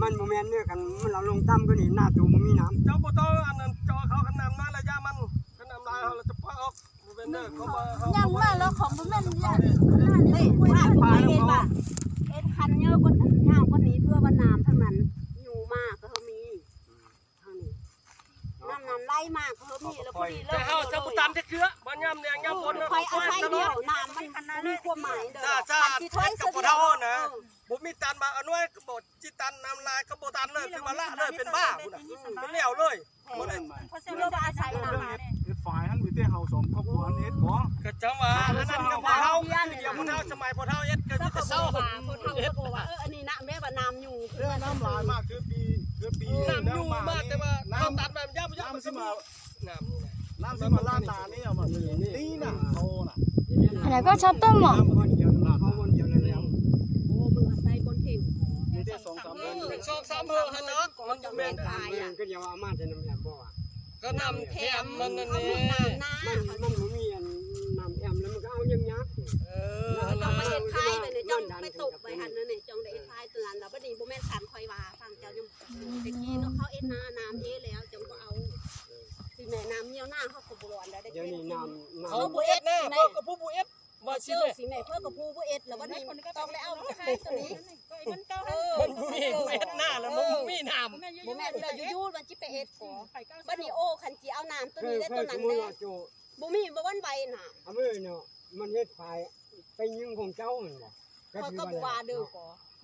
มันบ่แม่นเด้อ คันมันเอาลงต่ำกว่านี้ หน้าตูบ่มีน้ำ เจ้าบ่ต้องอันนั้น เจาะเขา คันน้ำน้อยระยะมัน คันน้ำหลายเขาจะปล่อยออก บ่แม่นเด้อ เขาบ่ ย่ำมากแล้วของบ่แม่นย่ำ เฮ้ย ถ้าผมไปเห็นว่า เอ็นคันเยอะกว่านั้น ยาวกว่านี้ เพื่อว่าน้ำทางนั้นอยู่มากก็มี ทางนี้ น้ำนั้นไหลมากก็มี แล้วพอดีเลย แต่เฮาจะบ่ตันจักเทื่อ บ่ย่ำแนงย่ำบนนะ คอยอาศัยเดียว น้ำมันบ่มีความหมายเด้อ ถ้า ถ้า คันสิถอย เฮ็ดกับพวกเฮานะ เออ บ่มีตันมา เอาหน่วยก็บ่จิตัน น้ำลายก็บ่ตันเลย คือว่าละเลย เป็นบ้าพุ่นน่ะ เป็นแล้วเลย บ่ได้ เพื่อว่าอาศัยน้ำ เฮ็ดฝ่ายหันมีแต่เฮาสองครอบครัวหันเฮ็ดบ่ ก็จังว่าอันนั้นก็บ่เฮา เดียวบ่เฮา สมัยบ่เฮาเฮ็ดก็มีแต่เซา บ่เฮาก็บอกว่า เออ อันนี้น้ำแบบว่าน้ำอยู่ เรื่องน้ำหลายมากคือปี คือปี น้ำอยู่มาก แต่ว่าเฮาตัดมามันยาก มันยาก มันสิมา น้ำนี่นะ น้ำสิมาลาดตานี่เอามา นี่น่ะ เขาน่ะ อันไหนก็ชอบต้มหรอ น้ำมันเดียว น้ำมันเดียวเลยแล้ว โอ้ มึงอาศัยบนเข่ง มีแต่สองสามเดือน สองสามเดือนหั่นเนาะ มันบ่แม่น ก็เดี๋ยวเอามาแต่น้ำแอมบ่อ่ะ ก็น้ำแถมมันนั่นเอง มัน มันบ่มีอันน้ำแอมแล้วมันก็เอายังยาก เออ เจ้าไปเฮ็ดขายไปเนี่ย เจ้าไปตกไปหั่นนั่นเนี่ย เจ้าได้เฮ็ดขายตัวนั้น แล้วบัดนี้บ่แม่นสั่งคอยว่า ฟังเจ้ายัง ตะกี้เนาะ เขาเอ็ดนาน้ำเยอะแล้ว จังก็เอา สิแม่น้ำเยี่ยวหน้าเขาก็บ่ร้อนแล้ว เดี๋ยวนี้น้ำ เขาบ่เอ็ดนะ เพิ่นก็ผู้บ่เอ็ด ว่าสิแม่ สิแม่เพิ่นก็ผู้บ่เอ็ด แล้วบัดนี้ต้องได้เอาขายตัวนี้ มันบ่มีผู้เอ็ดหน้าแล้ว มันบ่มีน้ำ บ่แม่นเลย อยู่ๆมันสิไปเอ็ดก่อ บัดนี้โอ้ คันสิเอาน้ำตัวนี้ได้ตัวนั้นแน่ บ่มี บ่วันไหวน้ำ เอามือเนาะ มันเฮ็ดฝ่าย ไปยืมของเจ้าหั่นบ่ ข้อยก็บ่ว่าเด้อ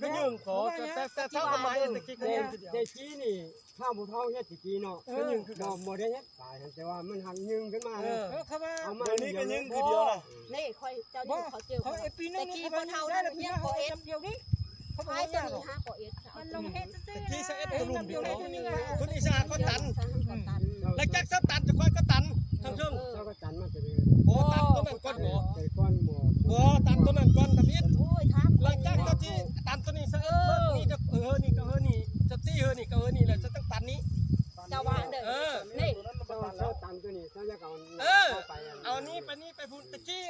ก็ยืมขอ แต่ แต่ แต่เท่ากับมาเอ็ดตะกี้ก็ยืมทีเดียว แต่กี้นี่ ถ้าบ่เท่าเฮ็ดตะกี้เนาะ ก็ยืมคือกัน บ่ บ่ได้เฮ็ดขาย แต่ว่ามันหักยืมขึ้นมา เออ เอามา เดี๋ยวนี้ก็ยืมทีเดียวล่ะ นี่ข้อยเจ้ายืมเขาเจอ เขาเอ็ดปีนึง ตะกี้พ่อเฒ่านั่นเฮียนปอเอ็ด เดียวนี้ เขาบอก ขายตัวนี้ห้าปอเอ็ด มันลงเฮ็ดซื่อๆ ตะกี้สิบเอ็ดกลุ่มเดียว คนอีสานก็ตัน แล้วจักเจ้าตันจะค่อยก็ตัน ทั้งเทิง เจ้าก็ตันมาแต่เดิม บ่ตันตัวนั้นก่อนบ่ แต่ก่อนบ่ บ่ตันตัวนั้นก่อนทำอิฐ โอ้ย ถาม หลังจากเจ้าที่ตันตัวนี้ซะ เออ นี่จะ เออ นี่ก็ เออ นี่ จะตี้ เออ นี่ก็ เออ นี่แหละ จะต้องตันนี้ เจ้าว่าเด้อ เออ นี่ เจ้า เจ้าตันตัวนี้ เจ้าอยากเอา เออ เข้าไป เอานี้ไปนี่ไปพูนตะกี้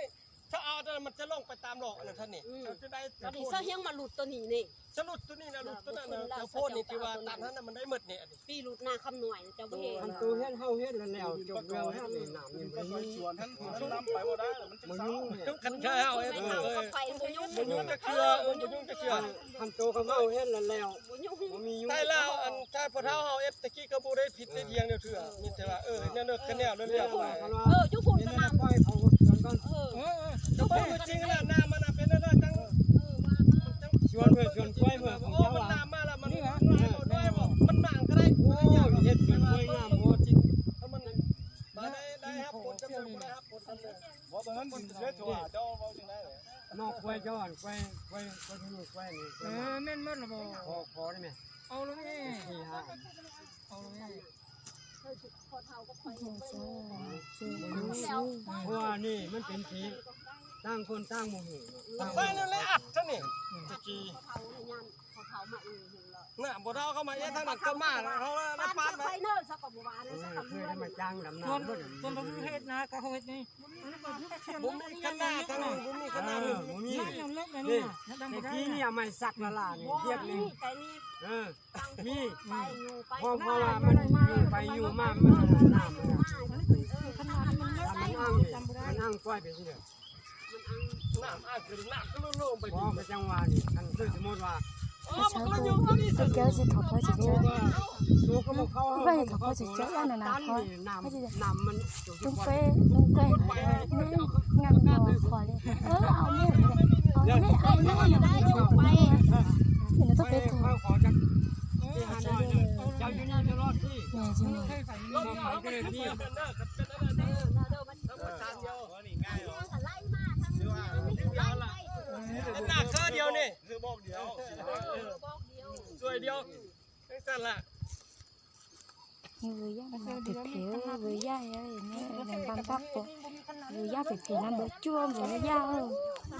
ถ้าเอาตัวนั้นมันจะลงไปตามหลอกอันนั้นท่านนี่ อืม เจ้าจะได้ ตอนนี้เจ้าเฮียงมาหลุดตัวนี้นี่ สรุปตัวนี้นะ หลุดตัวนั้นนะ เจ้าโพดนี่ที่ว่าตันนั้นน่ะมันได้หมดเนี่ย ปีหลุดหน้าคำหน่วยเจ้าบ่เห็น คันตัวเฮ็ดเฮาเฮ็ดแล้วแล้ว จบแล้วเฮ็ดนี่น้ำนี่บ่มี สวนท่านผู้นำไปบ่ได้ มันจะเศร้า คันเช้าเฮาเฮ็ด เออ ไปบ่ยุ่ง บ่ยุ่งจักเทื่อ เออ บ่ยุ่งจักเทื่อ คันตัวก็เฮาเฮ็ดแล้วแล้ว บ่ยุ่ง บ่มียุ่ง ใต้ลาวอันใต้พวกเฮาเฮาเฮ็ดตะกี้ก็บ่ได้ผิดได้เถียงเดียวเทื่อ มีแต่ว่า เออ แนวเลิกกันแนวเลิกเรื่องไป เออ จุ่มพุ่นก็น้ำ เออ เออ เออ เจ้าของตัวจริงแล้วน้ำมันน่ะเป็นอะไรจัง เออ ว่ามา ชวนเพื่อนชวนกล้วยเพื่อนของเจ้า โอ้ มัน อ่ะ น้ำมาแล้วมัน นี่เหรอ มันหลายบ่น้อยบ่ มันหมางก็ได้ โอ้ย เฮ็ดชวนกล้วยงามโพด ถ้ามันมาได้ ได้ครับผลกำเนิด บ่ได้ครับผลกำเนิด บ่ตอนนั้นผมจะได้โทรหาเจ้า เว้าจังได๋ นอกกล้วยเจ้าอันกล้วย กล้วย กล้วยธนูกล้วยนี่ เออ แม่นหมดละบ่ ขอ ขอได้ไหม เอาลงนี่ สี่ห้า เอาลงนี่ เพราะว่านี่มันเป็นสีต่างคนต่างโมโหเนาะ ไฟนั่นแหละอัดเท่านี้ตะกี้ น่ะ บ่เท่าเข้ามาเอ๊ะทางนั้นก็มาแล้วเขาแล้วปาดไป เออ เพื่อให้มันจ้างดำน้ำ ส่วน ส่วนตัวเฮ็ดนะ ก็เฮ็ดนี่ บ่มีคันนาทางนี้ บ่มีคันนา เออ บ่มี นี่ นี่ แต่กี้นี่เอาไม้สักละล่ะนี่ เรียกนี่ เออ มี เพราะ เพราะว่ามันอยู่ไปอยู่มา มันน้ำมัน มันอ้างนี่ มันอ้างกล้วยไปที่เดียว น้ำอ้างคือน้ำก็โล่งๆไป เพราะว่าจังหวะนี่ คันคือสมมติว่า อ๋อ มันก็อยู่ที่นี่สุด ตัวก็บ่เข้า ก็เห็นเขาสิเจ๊แล้วนะนะ ตันนี่น้ำ น้ำมัน จุ้งเฟ้จุ้งเฟ้นี่ งานบ่ขอเลย เออ เอานี่ เอานี่ เอานี่ เดี๋ยวต้องไป ข้าวขอจักที่ห้าน้อยหนึ่ง Tus yaj no phem phem, tus yaj, tus yaj phem phem no npawg cuaj npawg yaj.